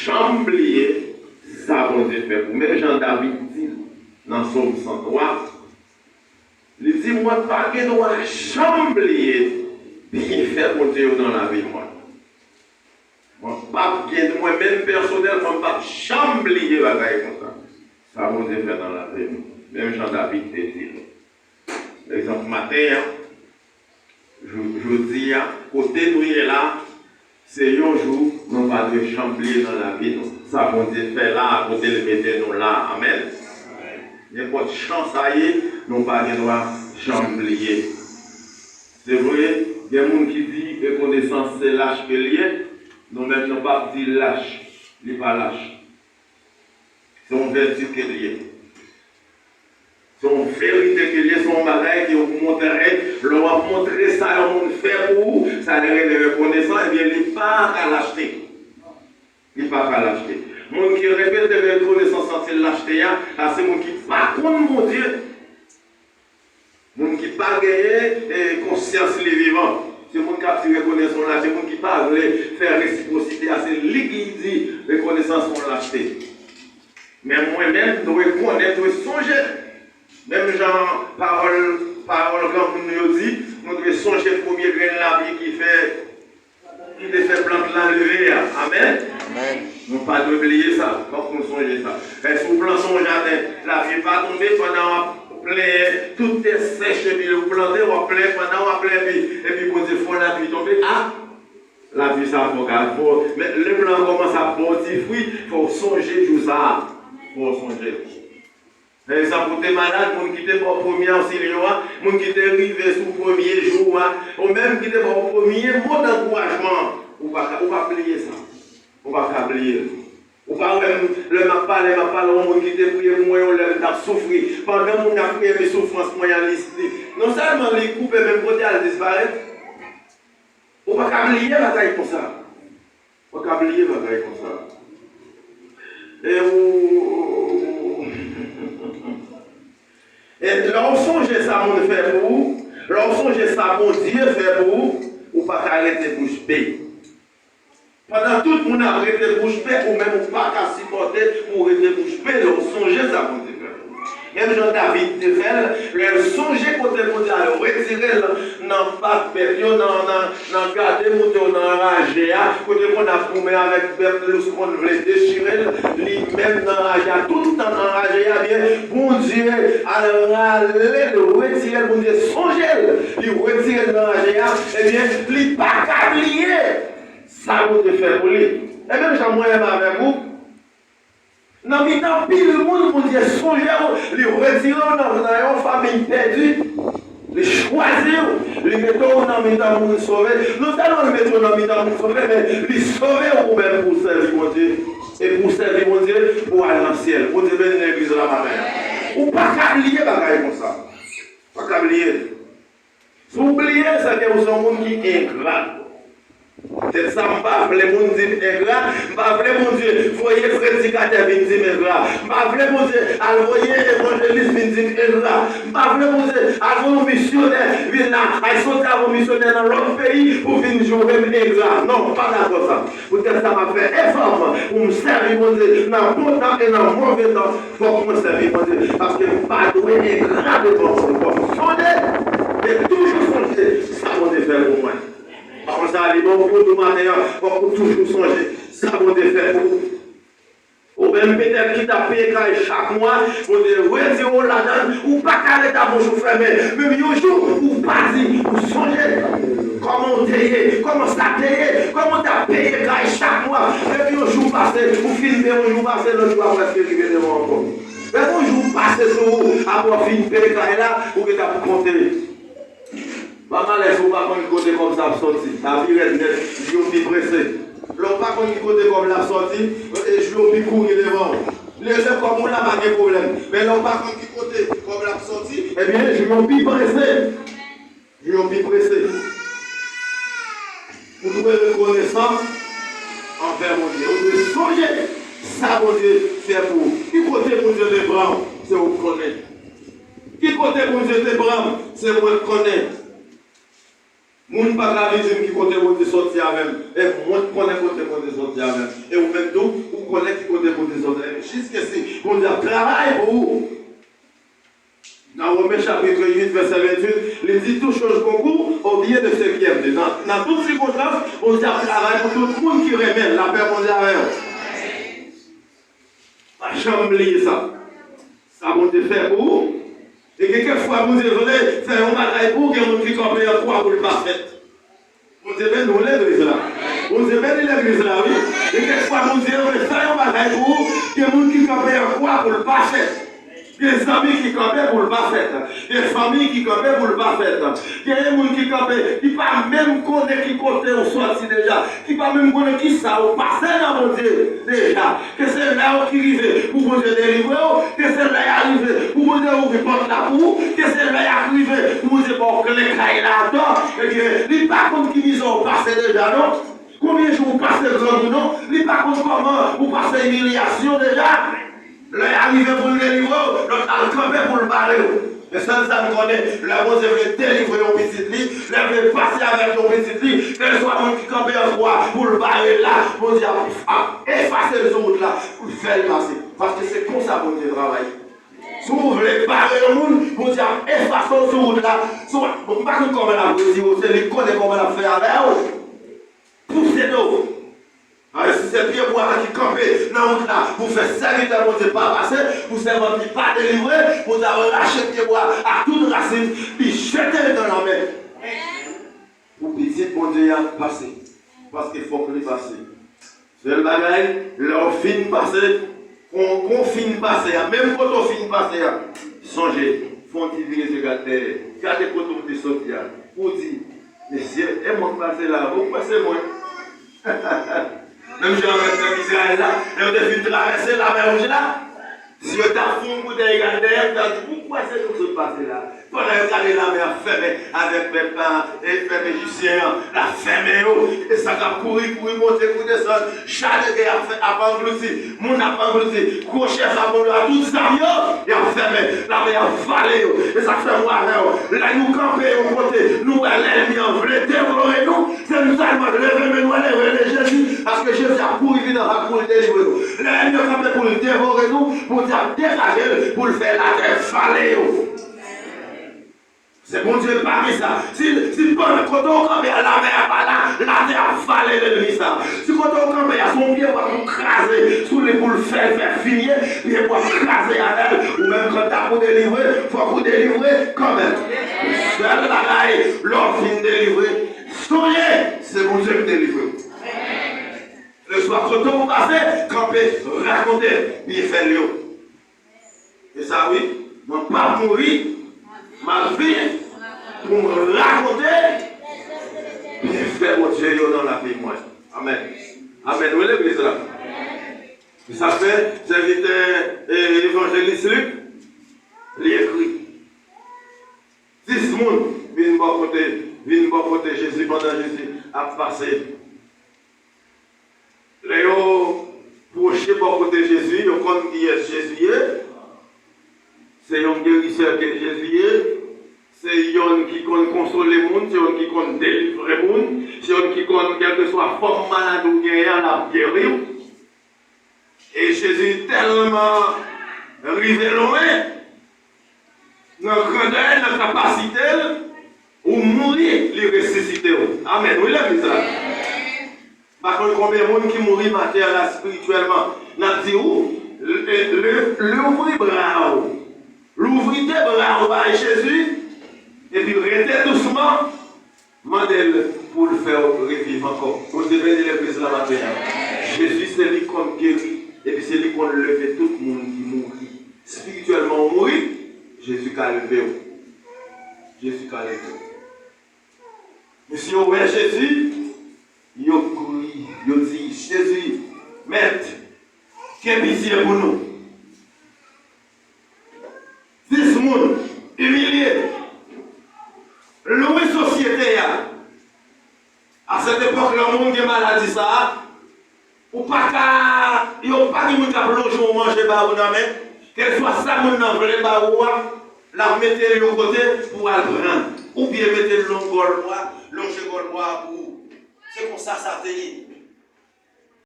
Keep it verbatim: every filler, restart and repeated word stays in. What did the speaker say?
janm bliye sa Bondye fè pou ou. Menm jan David di nan Sòm san twa, li di, mwen pa gen dwa janm bliye byenfè Bondye yo nan lavi mwen. Mwen p ap gen, mwen menm pèsonèlman, m p ap janm bliye bagay konsa. Sa Bondye fè nan lavi m. Menm jan David te di l. Pa egzanp, maten an, jou-, jodi a, kote nou ye la, se yon jou nou pa dwe janm bliye nan lavi nou. Sa Bondye fè la a, kote l mete nou la a. Amèn. Nenpòt jan sa ye, nou pa gen dwa janm bliye. Se vre, gen moun ki di rekonesans se lach ke l ye, nou menm nou p ap di lach, li pa lach. Se yon vèti ke l ye. Se yon verite ke l ye, se yon bagay ke w montre, lè w ap montre sa yon moun fè pou ou, sa li rele rekonesan, ebyen li pa ka lachte. Li pa ka lachte. Moun ki repete rekonesans lan se lachte a, sa se moun ki pa konn Bondye. Moun ki pa genyen, eh, konsyans li vivan. Se moun k ap di rekonesans yon lachte, moun ki pa vle fè resipwosite a, se li ki di rekonesans yon lachte. Men mwen menm, dwe konnen, dwe sonje. Menm jan pawòl, pawòl granmoun yo di, nou dwe sonje premye grenn lapli ki fè ki te fè plant lan leve a. Amèn. Amèn. Nou pa dwe bliye sa. Fòk nou sonje sa. Èske ou plante yon jaden, lapli pa tonbe pandan w ap plenyen, tout tè sèch epi ou plante, w ap plenyen pandan w ap plenyen epi, epi Bondye fè lapli tonbe. A! Lapli sa fò ka fò. Men lè plant lan kòmanse ap ba w ti fwi, fò w sonje jou sa a. Fò w sonje l. Pa egzanp, ou te malad, moun ki te ba w premye osilyo a, moun ki te rive sou premye jou a, ou menm ki te ba w premye mo dankourajman an, ou pa ka, ou pa bliye sa. Ou pa ka bliye l. Ou pa wè m, lè m ap pale, m ap pale yon moun ki te priye pou mwen yon lè m t ap soufri. Pandan moun nan ap priye, epi soufrans mwen an, li, li, non sèlman li koupe, men kote a l disparèt. Ou pa ka bliye bagay konsa. Ou pa ka bliye bagay konsa. E ou, e lè w sonje sa moun fè pou ou, lè w sonje sa Bondye fè pou ou, ou pa ka rete bouch be. Pandan tout moun ap rete bouch be, ou menm ou pa ka sipòte pou w rete bouch be lè w sonje sa Bondye fè pou ou. Menm jan David te fè l, lè l sonje kote Bondye al retire l nan pat bèt yo, nan, nan, nan gade moute yo nan raje a, kote konn ap goumen avèk bèt lous konn vle dechire l, li menm nan raje a, tout tan nan raje a, byen, Bondye al rale l, retire l, Bondye sonje l, li retire l nan raje a, ebyen, li pa ka bliye sa Bondye fè pou li. E menm jan mwen menm avèk ou, nan mitan pil moun, Bondye sonje w, li retire w nan, nan yon fanmi pèdi, li chwazi w, li mete w nan mitan moun sove. Non sèlman li mete w nan mitan moun sove, men li sove w ou menm pou w sèvi Bondye. E pou w sèvi Bondye, pou w al nan syèl. Bondye beni legliz la maten an. Ou pa ka bliye bagay konsa. Pa ka bliye. Si w bliye, se ke ou se yon moun ki engra. Poutèt sa, m pa vle moun di m engra, m pa vle Bondye voye predikatè vin di m engra, m pa vle Bondye al voye evanjelis vin di m engra, m pa vle Bondye al voye yon misyonè vin la, al soti avè yon misyonè nan lòt peyi pou vin joure m engra. Non, m pa dakò sa. Poutèt sa, m ap fè efò pou m sèvi Bondye nan bon tan e nan move tan. Fòk mwen sèvi Bondye, paske m pa dwe engra devan Bondye. Fòk m sonje, e toujou sonje sa Bondye fè pou mwen. Pa konsa, li bon pou nou maten an, fòk ou toujou sonje sa Bondye fè pou ou. Ou menm petèt ki t ap peye kay chak mwa, Bondye retire w ladan l, ou pa ka ret a bouch ou fèmen. Menm yon jou, ou pa di, ou sonje kòman w te ye, kòman sa te ye, kòman w t ap peye kay chak mwa. Depi yon jou pase, ou fin peye yon jou pase, lòt jou a prèske rive devan w ankò. Depi yon jou pase sou ou, apre w fin peye kay la, ou gentan ap konte. Pa malè si w pa konn ki kote kòb sa ap sòti. Sa pi rèd nèt, jou yo pi prese. Lè w pa konn ki kote kòb la ap sòti, e jou yo pi kouri devan w. Lè, lè kòb ou la, pa gen pwoblèm. Men lè w pa konn ki kote kòb la ap sòti, ebyen, jou yo pi prese. Jou yo pi prese. Ou dwe rekonesan anvè Bondye. Ou dwe sonje sa Bondye fè pou ou. Ki kote Bondye te pran w, se ou k konnen. Ki kote Bondye te pran m, se mwen k konnen. Moun pa ka vin di m ki kote Bondye sòti avè m, e mwen k konnen kote Bondye sòti avè m. E ou menm tou, konnen ki kote pou w te soti. Jiskesi Bondye ap travay pou ou. Nan Women chapit uit, vèsè venntuit, li di, tout chose concourt au bien de ceux qui aiment Dieu. Nan, nan tout sikonstans, Bondye ap travay pou tout moun ki renmen l. Lapè Bondye avè w. Pa janm bliye sa. Sa Bondye fè pou ou. E gen kèk fwa Bondye vle fè yon bagay pou ou, gen moun ki kanpe an kwa pou l pa fèt. Bondye beni nou legliz la. Bondye beni legliz la, wi. E kèk fwa Bondye vle fè yon bagay pou ou, gen moun ki kanpe an kwa pou l pa fèt. Gen zanmi ki kanpe pou l pa fèt. Gen fanmi ki kanpe pou l pa fèt. Gen moun ki kanpe, ki pa menm konnen ki kote ou soti deja, ki pa menm konnen ki sa ou pase nan Bondye deja. Ke se lè w ki rive pou Bondye delivre w, ke se lè a rive pou Bondye ouvri pòt la pou ou, ke se lè a rive pou Bondye ba w kle kay la atò, ebyen, li pa konn ki mizè w pase deja, non. Konbyen jou ou pase grangou, non. Li pa konn kòman ou pase imilyasyon deja. Lè a rive pou l delivre w, lòt la al kanpe pou l bare w. Men sèl sa m konnen, lè Bondye vle delivre yon pitit li, lè l vle pase avèk yon pitit li, kèlswa moun ki kanpe an kwa pou l bare l la, Bondye ap, ap efase l sou wout la, pou l fè l pase. Paske se konsa Bondye travay. Si w vle bare yon moun, Bondye ap efase w sou wout la. Si w, bon, m pa konn kòman l ap retire w, se li k konnen kòman l ap fè avè w. Pouse do. Alò, si se pyebwa a ki kanpe nan wout la pou fè sèvitè Bondye pa pase, pou sèvant li pa delivre, Bondye ap rache pyebwa a ak tout rasin, li jete l nan lanmè. Pou pitit Bondye a pase. Paske fòk li pase. Sèl bagay, lè w fin pase, kon, kon w fin pase a, menm kote w fin pase a, sonje, fè yon ti vire je gad dèyè. Gade kote w te soti a. Ou di, mesye, e mwen k pase la, ou kwè se mwen. Menm jan avèk pèp Izrayèl la, lè yo te fin travèse Lamè Wouj la, si yo t ap fè yon kout dèyè gade dèyè, yo t ap di, poukwa se nou k sot pase la? Pandan yo gade lamè ap fèmen avèk pèp, e, pèp ejipsyen an, l ap fèmen yo. E sa k ap kouri, kouri monte, kouri desann, chadege ap fè, ap anglouti, moun ap anglouti, gwo chèz ap anglouti, tout zam yo, y ap fèmen. Lamè ap vale yo. E sa k fè mwen avè w, lè nou kanpe yon kote, nou wè lènmi an vle devore nou, se nou sèlman leve men nou, ale rele Jezi, paske Jezi ap kouri vin anba pou l delivre nou. Lè ènmi an kanpe pou l devore nou, Bondye ap degaje l pou l fè latè vale yo. Se Bondye l pa gen sa. Si, si pandan kote w kanpe a, lamè a pa la, latè ap vale lènmi sa. Si kote w kanpe a, se yon pyebwa pou kraze sou li, pou l fè l fè fimye, pyebwa kraze avè l. Ou menm kanta pou delivre, fòk ou delivre kanmenm. Sèl bagay, lè w fin delivre, sonje, se Bondye k delivre w. Lèswa kote w pase, kanpe, rakonte byenfè l yo. E sa wi, mwen p ap mouri, m ap viv pou m rakonte byenfè Bondye yo nan lavi mwen. Amèn. Amèn. Wi, legliz la. E sa fè, sèvitè, e, evanjelis Lik, li ekri, dis moun vin bò kote, vin bò kote Jezi pandan Jezi ap pase. Lè yo pwoche bò kote Jezi, yo konn kiyès Jezi ye. Se yon gerisè ke Jezi ye. Se yon ki konn konsole moun, se yon ki konn delivre moun, se yon ki konn, kèlkeswa fòm maladi w genyen an, l ap geri w. E Jezi tèlman rive lwen nan grandè l, nan kapasite l, ou mouri, li resisite w. Amèn. Wi, legliz la. M pa konn konbyen moun ki mouri maten an la espirityèlman. N ap di ou, le, le, louvri bra w. Louvri de bra w bay Jezi, epi rete dousman, mande l pou l fè w reviv ankò. Bondye beni legliz la maten an. Jezi se li konn geri, epi se li konn leve tout moun ki mouri. Espirityèlman ou mouri, Jezi ka leve w. Jezi ka leve w. Mesye yo wè Jezi, yo kouri, yo di, Jezi, Mèt, gen pitye pou nou. Dis moun, imilye, lwen sosyete a. A sèt epòk, lè yon moun gen maladi sa a, ou pa ka, yo pa gen moun k ap lonje yon manje ba ou nan men. Kèlswa sa moun nan vle ba ou a, l ap mete l yon kote pou w al pran. Oubyen mete l long gòl ou a, lonje gòl ou a pou ou. Se konsa sa te ye.